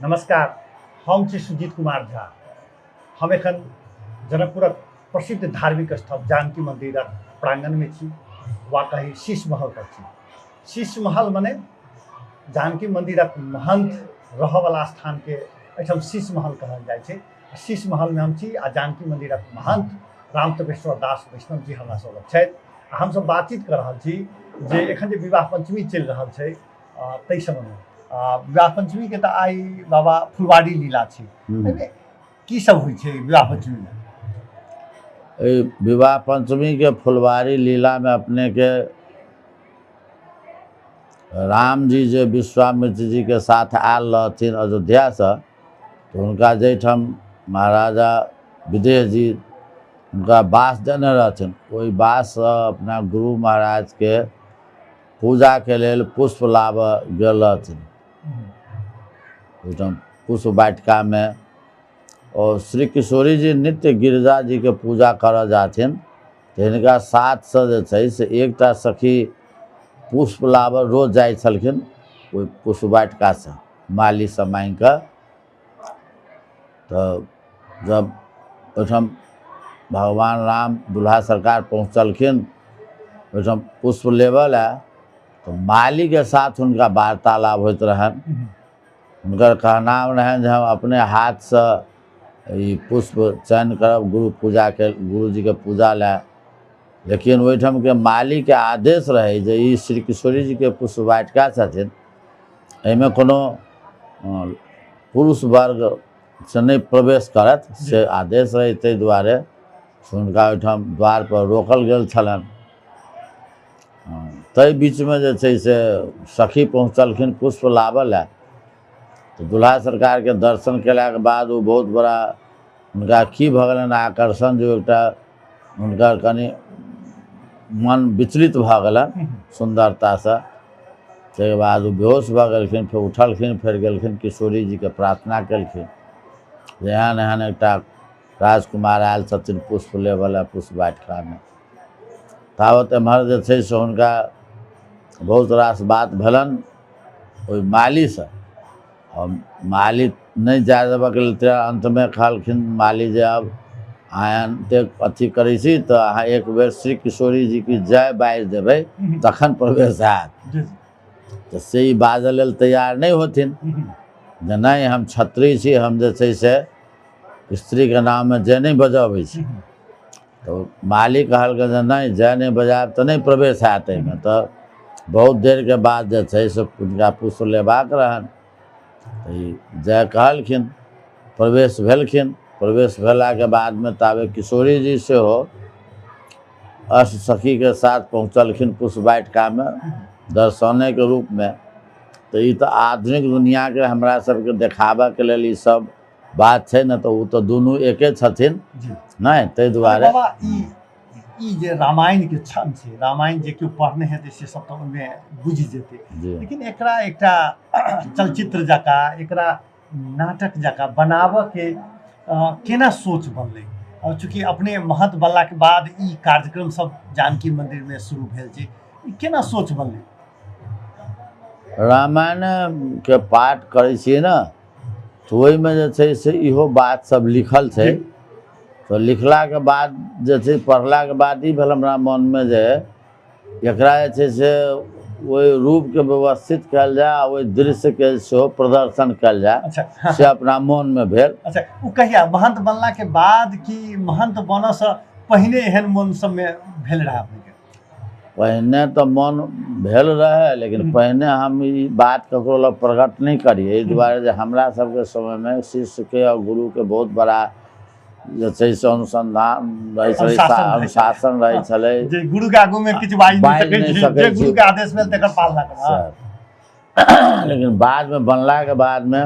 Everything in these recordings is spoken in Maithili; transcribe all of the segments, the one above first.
नमस्कार, हम छी सुजीत कुमार झा। हम एखन जनकपुरक प्रसिद्ध धार्मिक स्थल जानकी मन्दिरक प्राङ्गणमे छी वा कही शीश महल पर छी। शीश महल मने जानकी मन्दिरक महन्थ रहऽवला स्थानके एहिठाम शीश महल कहल जाइ छै। शीश महलमे हम छी आ जानकी मन्दिरक महन्थ राम तपेश्वर दास वैष्णव जी हमरा सब लग छथि। आ हमसब बातचीत कऽ रहल छी जे एखन जे विवाह पंचमी चलि रहल छै ताहि समयमे विवाह पंचमीके तऽ आइ बाबा फुलवाड़ी लीला छै, एहिमे की सब होइ छै विवाह पंचमीमे? एहि विवाह पंचमीके फुलवाड़ी लीलामे अपनेके राम जी जे विश्वामित्र जीके साथ आयल रहथिन अयोध्यासँ, तऽ हुनका जाहिठाम महाराजा विदेह जी हुनका वास देने रहथिन, ओहि वाससँ अपना गुरु महाराजके पूजाके लेल पुष्प लाबऽ गेल रहथिन। ओहिठाम पुष्प वाटिकामे और श्री किशोरी जी नित्य गिरिजा जीके पूजा करऽ जाथिन, तऽ हिनका साथसँ जे छै से एकटा सखी पुष्प लाबऽ रोज जाइ छलखिन ओहि पुष्प वाटिकासँ मालीसँ माँगिकऽ। तऽ जब ओहिठाम भगवान राम दुल्हा सरकार पहुँचलखिन ओहिठाम पुष्प लेबऽ लए, तऽ मालीके साथ हुनका वार्तालाप होइत रहनि। हुनकर कहनाम रहनि जे हम अपने हाथसँ ई पुष्प चयन करब गुरु पूजाके, गुरुजीके पूजा लए। लेकिन ओहिठामके मालीके आदेश रहै जे ई श्री किशोरी जीके पुष्प वाटिका छथिन, एहिमे कोनो पुरुष वर्ग से नहि प्रवेश करत, से आदेश रहै। ताहि दुआरे हुनका ओहिठाम द्वारपर रोकल गेल छलनि। ताहि बीचमे जे छै से सखी पहुँचलखिन पुष्प लाबऽ लए, तऽ दुल्हा सरकारके दर्शन कयलाके बाद ओ बहुत बड़ा हुनका की भऽ गेलनि आकर्षण, जे एकटा हुनकर कनि मन विचलित भऽ गेलनि सुन्दरतासँ। ताहिके बाद ओ बेहोश भऽ गेलखिन। फेर उठलखिन, फेर गेलखिन किशोरी जीके प्रार्थना केलखिन जे एहन एहन एकटा राजकुमार आयल छथिन पुष्प लेबऽ लए पुष्प वाटिकामे। तावत एम्हर जे छै से हुनका बहुत रास बात भेलनि ओहि मालीसँ, आओर माली नहि जाय देबऽके लेल तैयार। अन्तमे कहलखिन माली जे आब अहाँ एतेक अथी करै छी तऽ अहाँ एक बेर श्री किशोरी जीके जय बाजि देबै तखन प्रवेश हैत। तऽ से ई बाजऽ लेल तैयार नहि होथिन जे नहि हम क्षत्रिय छी, हम जे छै से स्त्रीके नाममे जय नहि बजबै छी। तऽ मालिक कहलकै जे नहि जय नहि बजायब तऽ नहि प्रवेश हैत एहिमे। तऽ बहुत देरके बाद जे छै से हुनका पुष्प लेबाक रहनि, तऽ ई जय कहलखिन, प्रवेश भेलखिन। प्रवेश भेलाके बादमे ताबे किशोरी जी सेहो अष्ट सखीके साथ पहुँचलखिन पुष्प वाटिकामे दर्शनेके रूपमे। तऽ ई तऽ आधुनिक दुनिआँके हमरा सबके देखाबऽके लेल ई सब बात छै ने, तऽ ओ तऽ दुनू एके छथिन नहि, ताहि दुआरे बाबा ई ई जे रामायण के क्षण छै, रामायण जे केओ पढ़ने हेतै से सब तऽ ओहिमे बुझि जेतै, लेकिन एकरा एकटा चलचित्र जकाँ, एकरा नाटक जकाँ बनाबऽ के केना सोच बनलै? और चूँकि अपने महत बनलाके बाद ई कार्यक्रम सब जानकी मंदिर में शुरू भेल छै, ई केना सोच बनलै? रामायण के पाठ करै छियै ने, तऽ ओहिमे जे छै से इहो बात सब लिखल छै। तऽ लिखलाके बाद जे छै पढ़लाके बाद ई भेल हमरा मोनमे जे एकरा जे छै से ओहि रूपके व्यवस्थित कयल जाय आ ओहि दृश्यके सेहो प्रदर्शन कयल जाय। से अपना मोनमे भेल। अच्छा, ओ कहिया महंत बनलाके बाद कि महंत बनऽसँ पहिने एहन मोन सबमे भेल रहै अपनेके? पहिने तऽ मन भेल रहै, लेकिन पहिने हम ई बात ककरो लग प्रकट नहि करियै, एहि दुआरे जे हमरा सबके समयमे शिष्यके आओर गुरुके बहुत बड़ा जे छै से अनुसन्धान रहै छलै, अनुशासन रहै छलै जे गुरु के आगू में किछु बाजि नहि सकै छी, जे गुरु के आदेश भेल तकर पालना करब। लेकिन बादमे बनलाके बादमे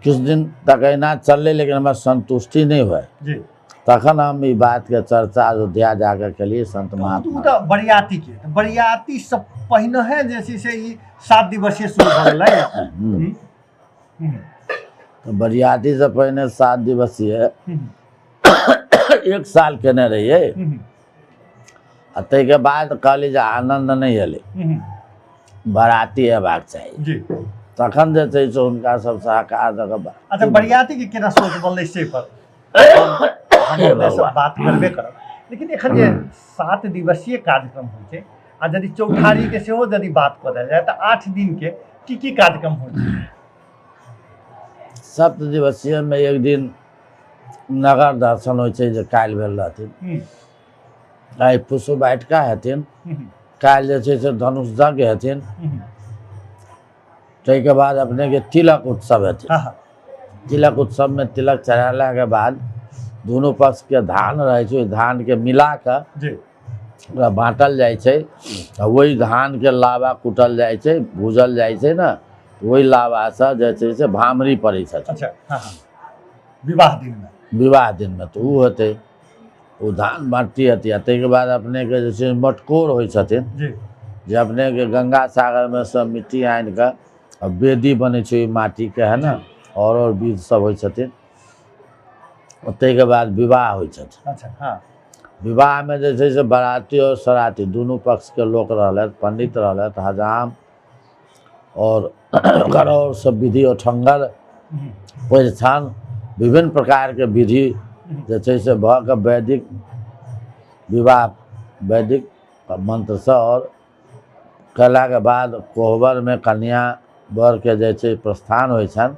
किछु दिन तक एना चललै, लेकिन हमरा संतुष्टि नहि हुए। तखन हम ई बातके चर्चा अयोध्या जाके केलियै संत महात्मा। तऽ बरियाती के तऽ बरियाती सब पहिने जे छै से ई 7 दिवसीय शुरू भऽ गेलै। तऽ बरियाती से पहिने 7 दिवसीय 1 साल केने रहियै, आ ताहिके बाद कहली जे आनन्द नहि एलै, बराती अयबाक चाही। तखन जे छै से हुनका सबसँ हकार दऽ कऽ। अच्छा, बरियाती के केना सोच बनलै से पर हम अपने सब बात करबे करब, लेकिन एखन जे 7 दिवसीय कार्यक्रम होइ छै आ यदि चौठारी के सेहो यदि बात कऽ देल जाय तऽ 8 दिन के की की कार्यक्रम होइ छै? 7 दिवसीय में एक दिन नगर दर्शन होइ छै जे काल्हि भेल रहथिन। आइ पुष्प वाटिका हेथिन, काल्हि जे छै से धनुष यज्ञ हेथिन, ताहिके बाद अपनेके तिलक उत्सव हेथिन। तिलक उत्सवमे तिलक चढ़ेलाके बाद दुनू पक्षके धान रहै छै, ओहि धानके मिला कऽ ओकरा बाँटल जाइ छै आ ओहि धानके लावा कुटल जाइ छै, भूजल जाइ छै ने, ओहि लावासँ जे छै से भामरी पड़ै छथिन। अच्छा, हँ, विवाह दिनमे। विवाह दिनमे तऽ ओ हेतै, ओ धान बाँटी हेतै। आ ताहिके बाद अपनेके जे छै मटकोर होइ छथिन जे अपनेके गंगा सागरमे सँ मिट्टी आनि कऽ आ वेदी बनै छै ओहि माटीके, है ने, आओर विध सब होइ छथिन। ताहिके बाद विवाह होइ छथिन। अच्छा, हँ। विवाहमे जे छै से बराती आओर सराती दुनू पक्षके लोक रहलथि, पंडित रहलथि, हजाम आओर ओकर आओर सब विधि, ओठङ्गर, परिछन, विभिन्न प्रकारके विधि जे छै से भऽ कऽ वैदिक विवाह वैदिक मन्त्रसँ आओर कयलाके बाद कोहबरमे कन्या वरके जे छै प्रस्थान होइ छनि।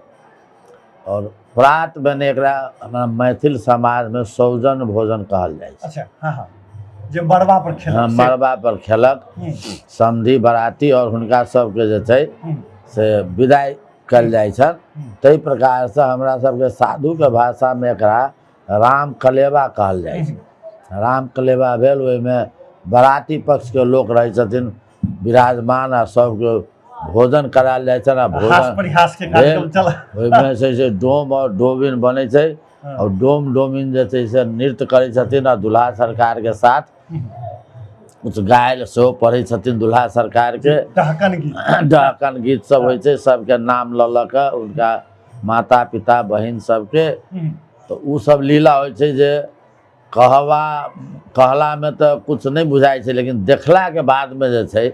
आओर प्रात भेने एकरा हमरा मैथिल समाजमे सौजन भोजन कहल जाइ छै। अच्छा, हँ हँ, जे मड़बा पर खेलक। हँ, मड़बा पर खेलक समधी बराती आओर हुनका सबके जे छै से विदाइ कयल जाइ छनि। ताहि प्रकारसँ हमरा सबके साधुके भाषामे एकरा राम कलेवा कहल जाइ छै। राम कलेवा भेल, ओहिमे बराती पक्षके लोक रहै छथिन विराजमान आ सबके भोजन करायल जाइ छनि आ भोजन परिहास के कार्यक्रम चल ओहिमे छै से डोम आओर डोबिन बनै छै आओर डोम डोमिन जे छै से नृत्य करै छथिन आ दुल्हा सरकारके साथ किछु गायल सेहो पढ़ै छथिन दुल्हा सरकारके। डहकन गीत। डहकन गीत सब होइ छै, सबके नाम लऽ लऽ कऽ हुनका माता पिता बहिन सबके। तऽ ओ सब लीला होइ छै जे कहवा कहलामे तऽ किछु नहि बुझाइ छै, लेकिन देखलाके बादमे जे छै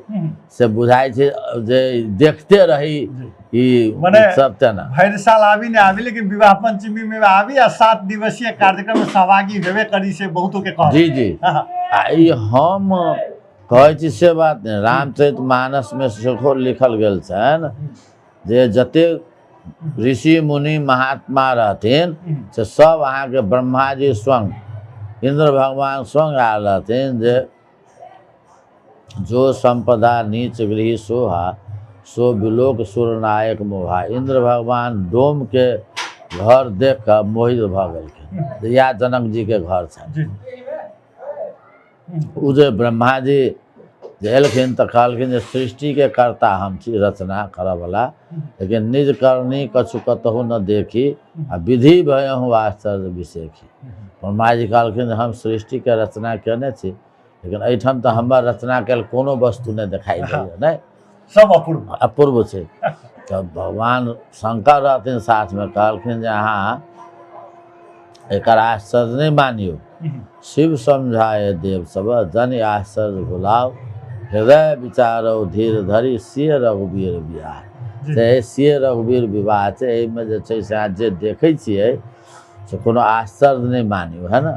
से बुझाइ छै जे देखते रही ई उत्सव तेना। भरि साल आबी नहि आबी, लेकिन विवाह पंचमी में आबी आ 7 दिवसीय कार्यक्रम में सहभागी हेबे करी, से बहुतो के कहब। जी जी। आ ई हम कहै छी से बात नहि, रामचरित मानसमे सेहो लिखल गेल छनि जे जतेक ऋषि मुनि महात्मा रहथिन से सब अहाँके ब्रह्माजी स्वयं, इन्द्र भगवान स्वयं आयल रहथिन जे जो संपदा नीच गृह सोहा सो विलोक सुरनायक मोहा। इन्द्र भगवान डोम के घर देख कऽ मोहित भऽ गेलखिन, इएह जनक जी के घर छनि। ओ जे ब्रह्माजी जे एलखिन तऽ कहलखिन जे सृष्टिके कर्ता हम छी, रचना करऽवला, लेकिन निज करनी कछु कतहु न देखी आ विधि भयहु आश्चर्य विशेखी। ब्रह्माजी कहलखिन जे हम सृष्टिके रचना केने छी, लेकिन एहिठाम तऽ हमर रचना कयल कोनो वस्तु नहि देखाइ दैए, नहि सब अपूर्व अपूर्व छै। तऽ भगवान शंकर रहथिन साथमे, कहलखिन जे अहाँ एकर आश्चर्य नहि मानियौ। शिव समझाए देव सब जनि आश्चर्य भुलाओ, हृदय विचारो धीर धरि सिय रघुवीर विवाह। से सिय रघुवीर विवाह छै, एहिमे जे छै से अहाँ जे देखै छियै से कोनो आश्चर्य नहि मानियौ, है ने।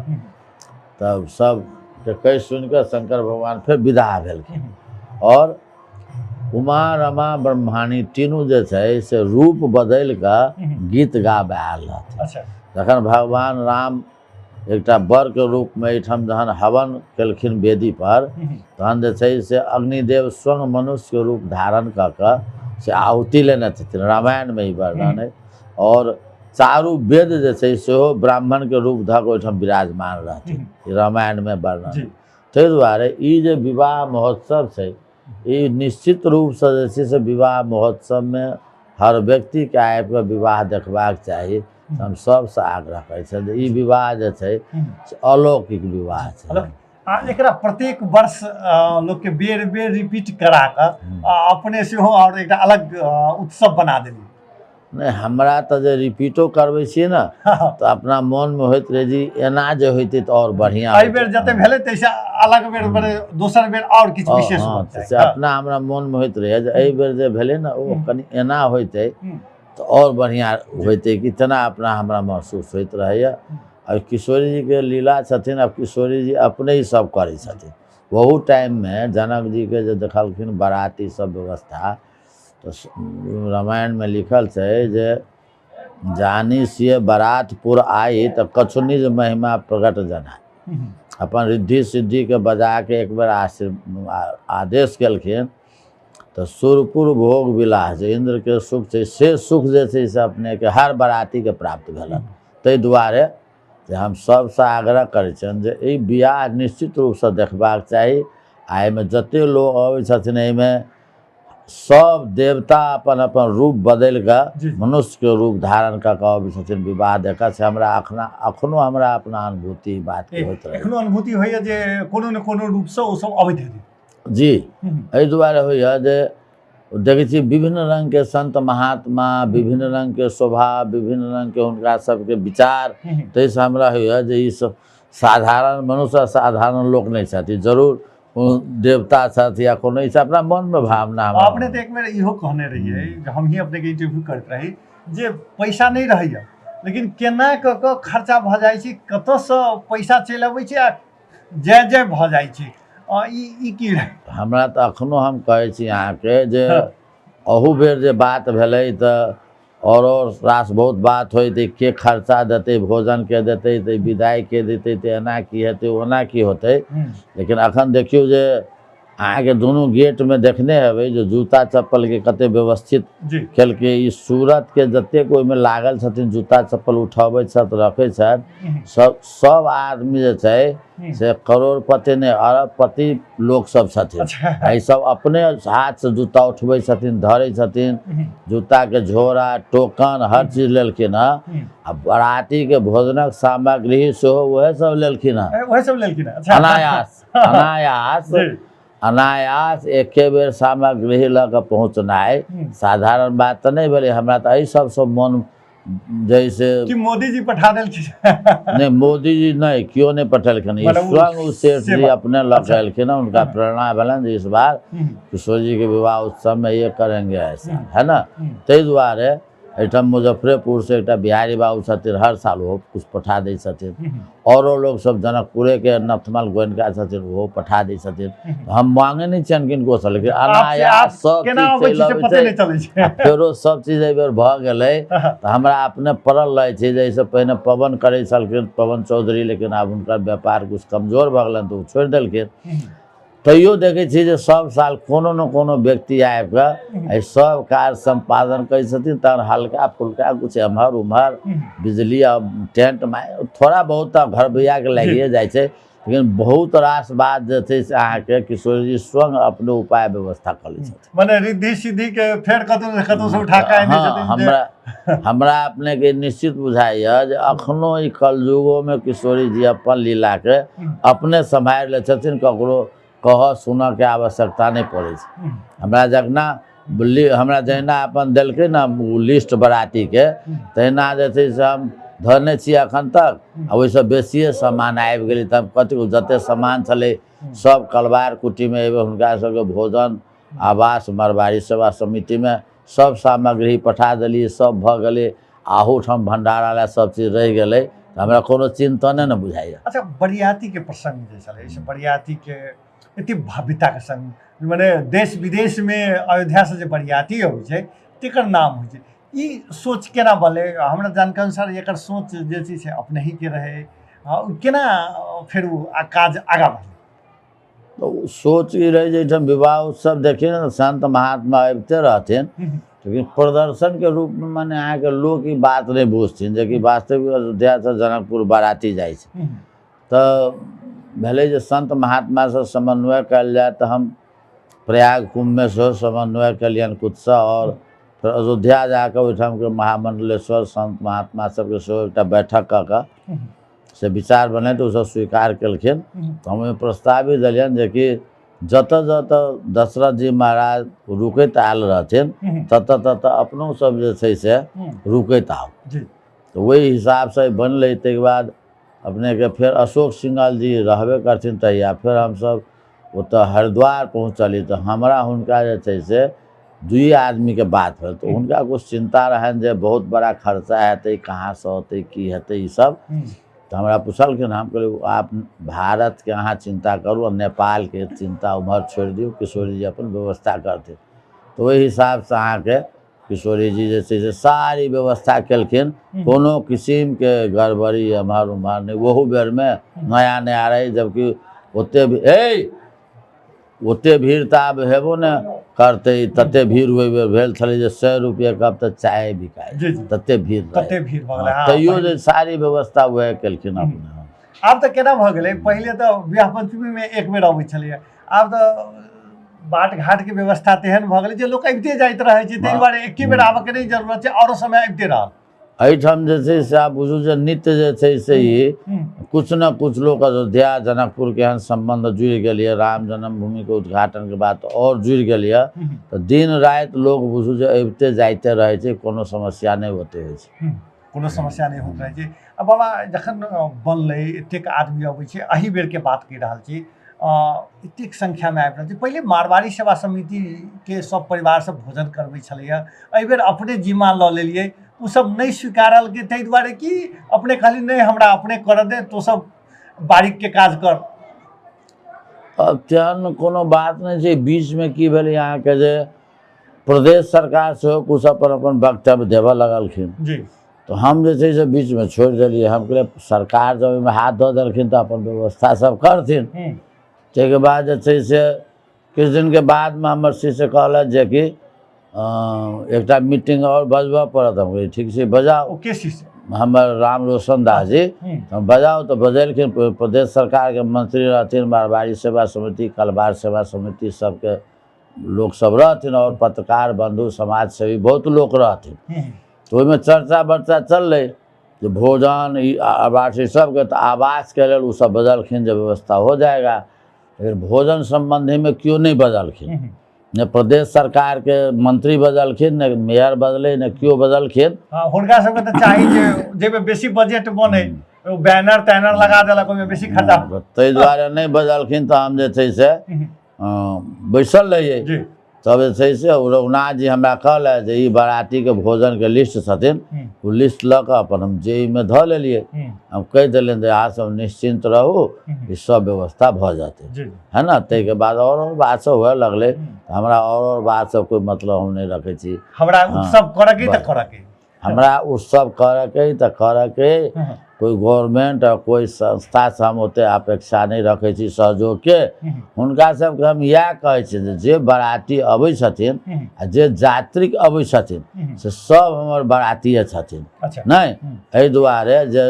तब सबके कहि सुनि कऽ शंकर भगवान फेर विदा भेलखिन। आओर उमा रमा ब्रह्माणी तीनू जे छै से रूप बदलि कऽ गीत गाबऽ आयल रहथिन। अच्छा। जखन भगवान राम एकटा बरके रूपमे एहिठाम जहन हवन केलखिन वेदी पर, तहन जे छै से अग्निदेव स्वयं मनुष्यके रूप धारण कऽ कऽ से आहुति लेने छथिन, रामायणमे ई वर्णन अइ। आओर चारू वेद जे छै सेहो ब्राह्मणके रूप धऽ कऽ ओहिठाम विराजमान रहथिन, ई रामायणमे वर्णन। ताहि दुआरे ई जे विवाह महोत्सव छै ई निश्चित रूपसँ जे छै से विवाह महोत्सवमे हर व्यक्तिके आबि कऽ विवाह देखबाक चाही। हम सबसँ आग्रह करै छियनि जे ई विवाह जे छै से अलौकिक विवाह छै। आ एकरा प्रत्येक वर्ष लोकके बेर बेर रिपीट करा कऽ अपने सेहो आओर एकटा अलग उत्सव बना देलियै। नहि, हमरा तऽ जे रिपीटो करबै छियै ने तऽ अपना मोनमे होइत रहै जे एना जे होइतै तऽ आओर बढ़िआँ। एहि बेर जते भेलै ताहिसँ अलग बेर, मने दोसर बेर आओर किछु विशेष। हँ, से अपना हमरा मोनमे होइत रहै जे एहि बेर जे भेलै ने ओ कनि एना होइतै तऽ आओर बढ़िआँ होइतै कि तेना अपना हमरा महसूस होइत रहैए। आ किशोरी जीके लीला छथिन, आब किशोरी जी अपने ही सब करै छथिन। ओहू टाइममे जनक जीके जे देखलखिन बाराती सब व्यवस्था, तऽ रामायणमे लिखल छै जे जानी सिय बारातपुर आई तऽ कछु निज महिमा प्रकट जना। अपन रिद्धि सिद्धिके बजाके एक बेर आदेश केलखिन तऽ सुरपुर भोग विलास जे इन्द्रके सुख छै से सुख जे छै से अपनेके हर बरातीके प्राप्त भेलनि। ताहि दुआरे जे हम सबसँ आग्रह करै छियनि जे ई बियाह निश्चित रूपसँ देखबाक चाही आ एहिमे जतेक लोक अबै छथिन एहिमे सब देवता अपन अपन रूप बदलि कऽ मनुष्यके रूप धारण कऽ कऽ अबै छथिन विवाह देखऽ। से हमरा अखना अखनो हमरा अपना अनुभूति बातके होइत रहै। एखनो अनुभूति होइए जे कोनो ने कोनो रूपसँ ओ सब अबैत हेथिन? जी, एहि दुआरे होइए जे देखै छी विभिन्न रङ्गके संत महात्मा, विभिन्न रङ्गके स्वभाव, विभिन्न रङ्गके हुनका सबके विचार, ताहिसँ हमरा होइए जे ई सब साधारण मनुष्य साधारण लोक नहि छथि, जरूर कोनो देवता छथि या कोनो ई अपना मनमे भावना। अपने तऽ एक बेर इहो कहने रहियै, हम ही अपनेके इंटरव्यू करैत रही, जे पैसा नहि रहैए लेकिन केना कऽ कऽ खर्चा भऽ जाइ छै, कतऽसँ पैसा चलि अबै छै आ जय जय भऽ जाइ छै, ई की रहै? हमरा तऽ अखनो हम कहै छी अहाँके जे अहू बेर जे बात भेलै तऽ आओर रास बहुत बात होइ तऽ के खर्चा देतै, भोजन के देतै, तऽ विदाइ के देतै, तऽ एना की हेतै, ओना की होतै। लेकिन अखन देखियौ जे अहाँके दुनू गेटमे देखने हेबै जे जूता चप्पलके कते व्यवस्थित केलकै। ई सूरतके जतेक ओहिमे लागल छथिन, जूता चप्पल उठबै छथि, रखै छथि, सब आदमी जे छै से करोड़पति नहि अरबपति लोक सब छथिन। आ ई सब अपने हाथसँ जूता उठबै छथिन, धरै छथिन, जूताके झोरा, टोकन, हर चीज लेलखिन हँ। आ बरातीके भोजनक सामग्री सेहो उएह सब लेलखिन हँ। उएह सब लेलखिन हँ। अनायास अनायास अनायास एके बेर सामग्री लऽ कऽ पहुँचनाइ साधारण बात तऽ नहि भेलै। हमरा तऽ एहि सबसँ मन जैसे कि मोदी जी पठा देलखिन? नहि, मोदी जी नहि, केओ नहि पठेलखिन, ई स्वयं ओ सेठ जी अपने लऽ कऽ एलखिन। हुनका प्रेरणा भेलनि जे इस बार किशोर जी के विवाह उत्सव में ये करेंगे ऐसा, है ना। ताहि दुआरे एहिठाम मुजफ्फरेपुरसँ एकटा बिहारी बाबू छथिन, हर साल ओहो किछु पठा दै छथिन। औरो लोक सब जनकपुरेके नथमल गोयनका छथिन, ओहो पठा दै छथिन। हम मांगे नहि छियनि किनकोसँ, लेकिन अनायास सब चीज चलि अबै छै। आ फेरो सब चीज एहि बेर भऽ गेलै तऽ हमरा अपने पड़ल रहै छै। जे एहिसँ पहिने पवन करै छलखिन, पवन चौधरी, लेकिन आब हुनकर व्यापार किछु कमजोर भऽ गेलनि तऽ ओ छोड़ि देलखिन। तैयो देखै छियै जे सब साल कोनो ने कोनो व्यक्ति आबि कऽ एहि सब कार्य सम्पादन करै छथिन। तहन हल्का फुल्का किछु एम्हर उम्हर बिजली आ टेंट थोड़ा बहुत तऽ घरबैयाके लागिए जाइ छै, लेकिन बहुत रास बात जे छै से अहाँके किशोरजी स्वयं अपने उपाय व्यवस्था कऽ लै छथिन। मने रिद्धि सिद्धि के फेर कतौ से कतौ से उठा के आनै छथिन। हमरा हमरा अपनेके निश्चित बुझाइए जे अखनो ई कलयुगोमे किशोरी जी अपन लीलाके अपने सम्हारि लै छथिन, ककरो कहऽ सुनऽके आवश्यकता नहि पड़ै छै। हमरा जखना हमरा जहिना अपन देलकै ने ओ लिस्ट बरातीके, तहिना जे छै से हम धरने छी एखन तक, आ ओहिसँ बेसिए सामान आबि गेलै। तऽ हम कथी, जतेक सामान छलै सब कलवार कुटीमे एबै, हुनका सबके भोजन आवास मरवाड़ी सेवा समितिमे सब सामग्री पठा देलियै, सब भऽ गेलै। अहूठाम भण्डारा लए सब चीज रहि गेलै, हमरा कोनो चिन्तने नहि बुझाइए। अच्छा, बरियातीके प्रसङ्ग जे छलै से बरियातीके एते भव्यताके सङ्ग, मने देश विदेशमे अयोध्यासँ जे बरियाती अबै छै तेकर नाम होइ छै, ई सोच केना बनलै? हमरा जानकारी अनुसार एकर सोच जे छै से अपनहिके रहै, केना फेर ओ काज आगाँ बढ़लै? तऽ सोच ई रहै जे एहिठाम विवाह उत्सव देखिए ने, संत महात्मा अबिते रहथिन, लेकिन प्रदर्शनके रूपमे मने अहाँके लोक ई बात नहि बुझथिन जेकि वास्तविक अयोध्यासँ जनकपुर बाराती जाइ छै। तऽ भेलै जे संत महात्मासँ समन्वय कयल जाय, तऽ हम प्रयाग कुम्भमे सेहो समन्वय केलियनि खुदसँ, आओर फेर अयोध्या जाकऽ ओहिठामके महामण्डलेश्वर संत महात्मा सबके सेहो एकटा बैठक कऽ कऽ से विचार बनै, तऽ ओसब स्वीकार केलखिन। तऽ हम ओहिमे प्रस्ताव भी देलियनि जेकि जतऽ जतऽ दशरथ जी महाराज रुकैत आयल रहथिन, ततऽ ततऽ अपनो सब जे छै से रुकैत आउ। तऽ ओहि हिसाबसँ बनलै। ताहिके बाद अपनेके फेर अशोक सिंघल जी रहबे करथिन तहिया। फेर हमसब ओतऽ हरिद्वार पहुँचली तऽ हमरा हुनका जे छै से दुइए आदमीके बात भेल। तऽ हुनका किछु चिन्ता रहनि जे बहुत बड़ा खर्चा हेतै, कहाँसँ होतै, की हेतै ईसब। तऽ हमरा पुछलखिन, हम कहलियै आप भारतके अहाँ चिन्ता करू आ नेपालके चिन्ता उम्हर छोड़ि दियौ, किशोरी जी अपन व्यवस्था करथिन। तऽ ओहि हिसाबसँ अहाँके किशोरी जी जे छै से सारी व्यवस्था केलखिन, कोनो किसिमके गड़बड़ी एम्हर उम्हर नहि। ओहू बेरमे नया नया रहै, जबकि ओते भी ओते भीड़ तऽ आब हेबो ने करतै, तते भीड़ ओहि बेर भेल छलै जे 100 रुपये कप तऽ चाय बिकाय, तते भीड़ रहै। तते भीड़ भऽ गेलै। तैयो जे सारी व्यवस्था वएह केलखिन अपने। आब तऽ केना भऽ गेलै, पहिले तऽ विवाह पंचमीमे एक बेर अबै छलैए, आब तऽ बाट घाटके व्यवस्था तेहन भऽ गेलै जे लोक अबिते जाइत रहै छै, ताहि दुआरे एके बेर आबऽके नहि जरूरत छै, आओरो समय अबिते रहल। एहिठाम जे छै से आब बुझू जे नित्य जे छै से ई किछु ने किछु लोक अयोध्या जनकपुरके एहन सम्बन्ध जुड़ि गेल यऽ, राम जन्मभूमिके उद्घाटनके बाद तऽ आओर जुड़ि गेल यऽ, तऽ दिन राति लोक बुझू जे अबिते जाइते रहै छै, कोनो समस्या नहि ओते होइ छै। कोनो समस्या नहि होइत रहै छै। आ बाबा जखन बनलै, एतेक आदमी अबै छै, एहि बेरके बात कहि रहल छी, एतेक संख्यामे आबि रहल छै। पहिले मारवाड़ी सेवा समितिके सब परिवार सब भोजन करबै छलैए, एहिबेर अपने जिम्मा लऽ लेलियै, ओसब नहि स्वीकारलकै ताहि दुआरे कि अपने कहली नहि हमरा अपने करऽ दे, तो सब बारीकके काज कर। अब तेहन कोनो बात नहि छै। बीचमे की भेलै अहाँके जे प्रदेश सरकार सेहो किछु अपन अपन वक्तव्य देबऽ लगलखिन जी, तऽ हम जे छै से बीचमे छोड़ि देलियै। हम कहलियै सरकार जब ओहिमे हाथ दऽ देलखिन तऽ अपन व्यवस्था सब करथिन। ताहिके बाद जे छै से किछु दिनके बादमे हमर शिष्य कहलथि जेकि एकटा मीटिंग आओर बजबऽ पड़त। हम कहलियै ठीक छै बजाउ। ओ के शिष्य? हमर राम रोशन दास जी। हम बजाउ तऽ बजेलखिन। प्रदेश सरकारके मंत्री रहथिन, मारवाड़ी सेवा समिति, कलबार सेवा समिति सबके लोक सब रहथिन आओर पत्रकार बंधु समाज सेवी बहुत लोक रहथिन। तऽ ओहिमे चर्चा बर्चा चललै जे भोजन ई आवास ई सबके, तऽ आवासके लेल ओसब बजलखिन जे व्यवस्था हो जाएगा, लेकिन भोजन सम्बन्धीमे केओ नहि बजलखिन, ने प्रदेश सरकारके मंत्री बजलखिन, ने मेयर बजलै, ने केओ बजलखिन। हुनका सबके तऽ चाही जे जाहिमे बेसी बजट बनै, बैनर तैनर लगा देलक, ओहिमे बेसी खर्चा। ताहि दुआरे नहि बजलखिन तऽ हम जे छै से बैसल रहियै। तब जे छै से ओ रघुनाथ जी हमरा कहलथि जे ई बारातीके भोजनके लिस्ट छथिन, ओ लिस्ट लऽ कऽ अपन हम जेबीमे धऽ लेलियै। हम कहि देलियनि जे अहाँ सब निश्चिन्त रहू, ई सब व्यवस्था भऽ जेतै, है ना। ताहिके बाद आओर आओर बात सब हुए लगलै, हमरा आओर आओर बात सब कोइ मतलब हम नहि रखै छी। हमरा उत्सव करऽके तऽ करऽके, हमरा उत्सव करऽके तऽ करऽके, कोइ गवर्नमेंट आ कोइ संस्थासँ हम ओतेक अपेक्षा नहि रखै छी सहयोगके। हुनका सबके हम इएह कहै छियनि जे जे बराती अबै छथिन आ जे यात्रिक अबै छथिन से सब हमर बरातिए छथिन। नहि एहि दुआरे जे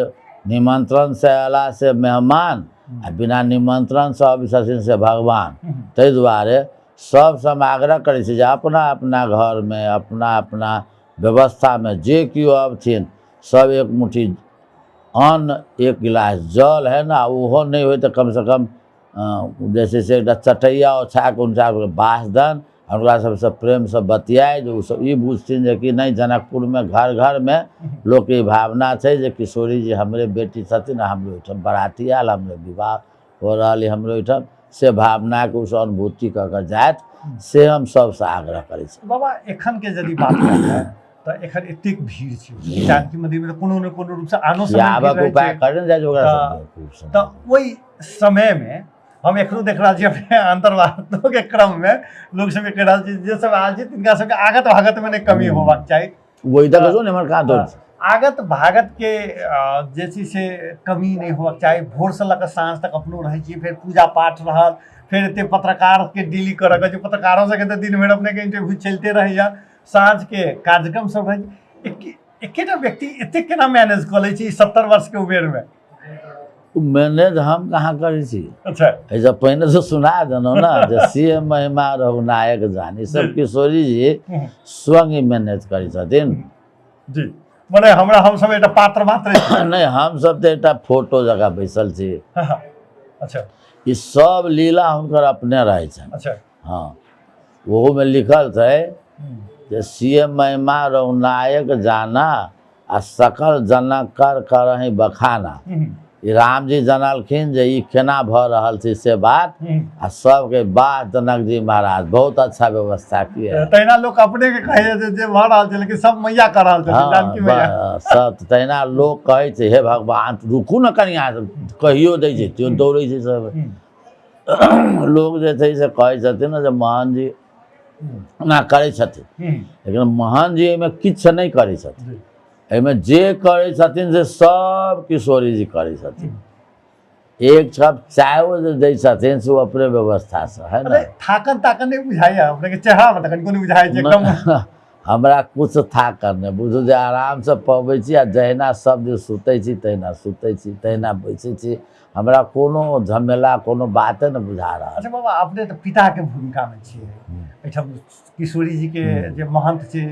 निमंत्रणसँ अयला से मेहमान आ बिना निमंत्रणसँ अबै छथिन से भगवान। ताहि दुआरे सबसँ हम आग्रह करै छी जे अपना अपना घरमे अपना अपना व्यवस्थामे जे केओ अबथिन सब एक मुट्ठी अन्न, एक गिलास जल, है ना, ओहो नहि होइ तऽ कमसँ कम जे छै से एकटा चटैया ओछा कऽ हुनका सबके बास दनि, हुनका सबसँ प्रेमसँ बतियाइ, जे ओसब ई बुझथिन जे कि नहि जनकपुरमे घर घरमे लोकके ई भावना छै जे किशोरी जी हमरे बेटी छथिन आ हमरे ओहिठाम बराती आयल, हमरे विवाह हो रहल अइ हमरे ओहिठाम, से भावनाके ओसब अनुभूति कऽ कऽ जाथि, से हम सबसँ आग्रह करै छी। बाबा एखनके यदि बात कयल जाय तऽ एखन एतेक भीड़ छै जानकी मंदिर में, कोनो ने कोनो रूपसँ आनो समय आबक उपाय करे ने जाइ ओकरा। तऽ ओहि समयमे हम एखनो देख रहल छी अपने अन्तर्वार्तोके क्रममे लोक सबके कहि रहल छी जे सब आयल छै तिनका सबके आगत भागतमे नहि कमी होबाक चाही। वही तऽ कहू ने हमर कहाँ दौड़ आगत भागत के जे छै से कमी नहि होबाक चाही। भोरसँ लऽ कऽ साँझ तक अपनो रहै छी, फेर पूजा पाठ रहल, फेर एते पत्रकारके डीलिंग करऽ के छै, पत्रकारो सबके तऽ दिन भरि अपनेके इंटरव्यू चलिते रहैया, साँझके कार्यक्रम सब रहै छै। एकेटा व्यक्ति एतेक केना मैनेज कऽ लै छै 70 वर्षके उमेरमे? मैनेज हम कहाँ करै छी। अच्छा, एहिसँ पहिने तऽ सुना देलहुँ ने जे सी एम महिमा रघुनायक जान, ई सब किशोरी जी स्वयं ही मैनेज करै छथिन। जी, मने हमरा हमसब एकटा पात्र मात्र नहि, हमसब तऽ एकटा फोटो जकाँ बैसल छी। अच्छा, ई सब लीला हुनकर अपने रहै छनि। अच्छा। हँ, ओहूमे लिखल छै जे सिय महिमा रघुनायक जाना आ सकल जनक कर करही बखाना। ई रामजी जानलखिन जे ई केना भऽ रहल छै से बात, आ सबके वाह जनक जी महाराज बहुत अच्छा व्यवस्था किए। तहिना लोक अपने के कहै छै जे भऽ रहल छै, लेकिन सब मैया कऽ रहल छथिन। हँ, जानकी मैया। सब तहिना लोक कहै छै हे भगवान रुकू ने कनि, अहाँ कहियो दै छै त्यो दौड़ै छै सब। लोक जे छै से कहै छथिन ने जे मोहन जी ओना करै छथिन, लेकिन मोहन जी एहिमे किछु नहि करै छथिन। एहिमे जे करै छथिन से सब किशोरी जी करै छथिन। एक कप चायो जे दै छथिन से ओ अपने व्यवस्थासँ है ने। थाकन ताकन नहि बुझाइया अपने के चेहरा में? तखन कोनो बुझाइ छै एकदम? हमरा कुछ थाकन नहि बुझू, जे आरामसँ पबै छी आ जहिना सब दिन सुतै छी तहिना सुतै छी, तहिना बैसै छी। हमरा कोनो झमेला कोनो बाते नहि बुझा रहल। अच्छा बाबा, अपने तऽ पिताके भूमिकामे छियै एहिठाम। किशोरी जी के जे महंत छै,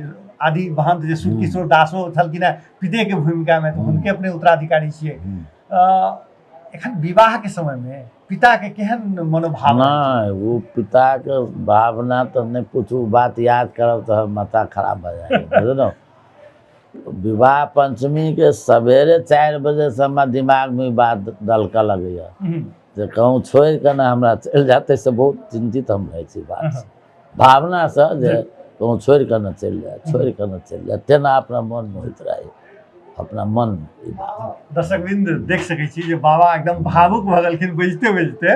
आदि महंत जे सुर किशोर दासो छलखिन हेँ पितेके भूमिकामे, तऽ हुनके अपने उत्तराधिकारी छियै। एखन विवाहके समयमे पिताके केहन मनोभाव? नहि, ओ पिताके भावना तऽ नहि पूछू, बात याद करब तऽ माथा खराब भऽ जाए, बुझलहुँ? विवाह पंचमीके सवेरे 4 बजेसँ हमरा दिमागमे ई बात दलकऽ लगैए जे कहूँ छोड़ि कऽ ने हमरा चलि जाते, से बहुत चिन्तित हम रहै छी बात भावनासँ जे कहूँ छोड़ि कऽ ने चलि जाए, छोड़ि कऽ ने चलि जाए, तेना अपना मनमे होइत रहै, अपना मनमे ई बात। दर्शकवृंद देख सकै छी जे बाबा एकदम भावुक भऽ गेलखिन बजिते बजिते।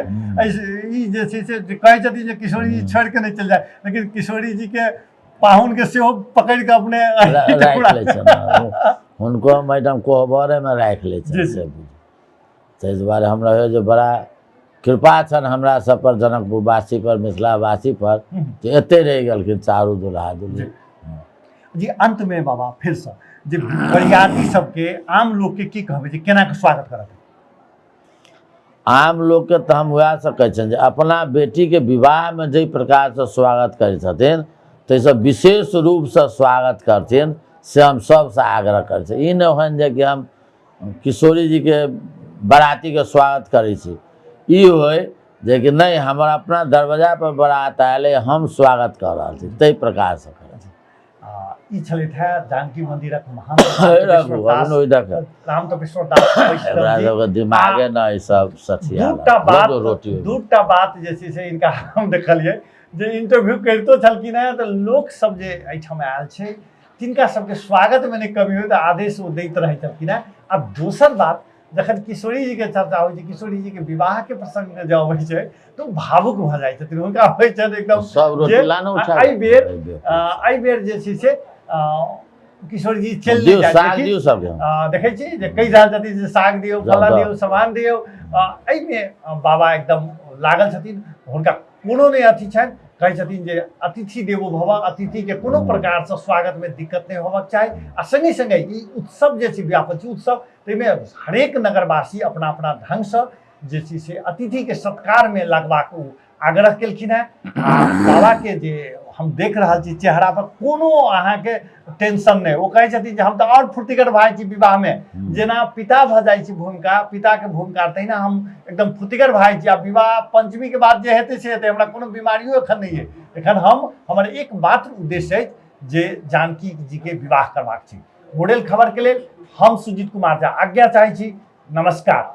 ई जे छै से कहै छथिन जे किशोरी जी छोड़ि कऽ नहि चलि जाए, लेकिन किशोरी जी के पाहुन के सेहो पकड़ि कऽ अपने राखि लै छनि। हुनको हम एहिठाम कोहबरेमे राखि लै छनि, से बुझू। ताहि दुआरे हमरा होइए जे बड़ा कृपा छनि हमरा सब पर, जनकपुरवासी पर, मिथिलावासी पर, जे एते रहि गेलखिन चारू दुल्हा दुल्ही। जी, अंतमे बाबा फेरसँ जे बरियाती सबके, आम लोकके की कहबै जे केना के स्वागत करत? आम लोकके तऽ हम वएह से कहै छियनि जे अपना बेटीके विवाहमे जाहि प्रकारसँ स्वागत करै छथिन ताहिसँ विशेष रूपसँ स्वागत करथिन, से हम सबसँ आग्रह करै छी। ई नहि होइन जे कि हम किशोरी जीके बरातीके स्वागत करै छी, ई होइ जे कि नहि, हमर अपना दरवाजापर बारात आयल अइ, हम स्वागत कऽ रहल छी, ताहि प्रकारसँ करै छी। ई छलथि हे जानकी मंदिरक महान राम तपेश्वर दास। एकरा सबके दिमागे न ई सब सठिया। दूटा बात, दूटा बात जे छै से इनका हम देखलियै जे इंटरव्यू करितो छलखिन हेँ तऽ लोक सब जे एहिठाम आयल छै तिनका सबके स्वागतमे नहि कमी होइ तऽ आदेश ओ दैत रहै छलखिन हेँ। आ दोसर बात, जखन किशोरी जीके चर्चा होइ छै, किशोरी जीके विवाहके प्रसंग जँ अबै छै तऽ ओ भावुक भऽ जाइ छथिन। हुनका होइ छनि एकदम सब रोटी लानो। एहि बेर जे छै से किशोर जी चलि दियौ, साग दियौ सबके। देखै छी जे कहि रहल छथिन जे साग दियौ, फल्लाँ दियौ, सामान दियौ। एहिमे बाबा एकदम लागल छथिन, हुनका कोनो नहि अथी छनि। कहै छथिन जे अतिथि देवो भव, अतिथिके कोनो प्रकारसँ स्वागतमे दिक्कत नहि होबाक चाही। आ सङ्गे सङ्गे ई उत्सव जे छै व्यापक उत्सव, ताहिमे हरेक नगरवासी अपना अपना ढङ्गसँ जे छै से अतिथिके सत्कारमे लगबाक ओ आग्रह केलखिन हेँ। आ बाबाके जे हम देख रहल छी चेहरा पर कोनो अहाँके टेंशन नहि। ओ कहै छथिन जे हम तऽ आओर फुर्तिगर भए जाइ छी विवाहमे, जेना पिता भऽ जाइ छी भूमिका, पिताके भूमिका, तहिना हम एकदम फुर्तिगर भए जाइ छी। आ विवाह पंचमीके बाद जे हेतै से हेतै, हमरा कोनो बीमारियो एखन नहि अइ। एखन हम हमर एकमात्र उद्देश्य अछि जे जानकी जीके विवाह करबाक छै। मुडेल खबरके लेल हम सुजीत कुमार झा आज्ञा चाहै छी। नमस्कार।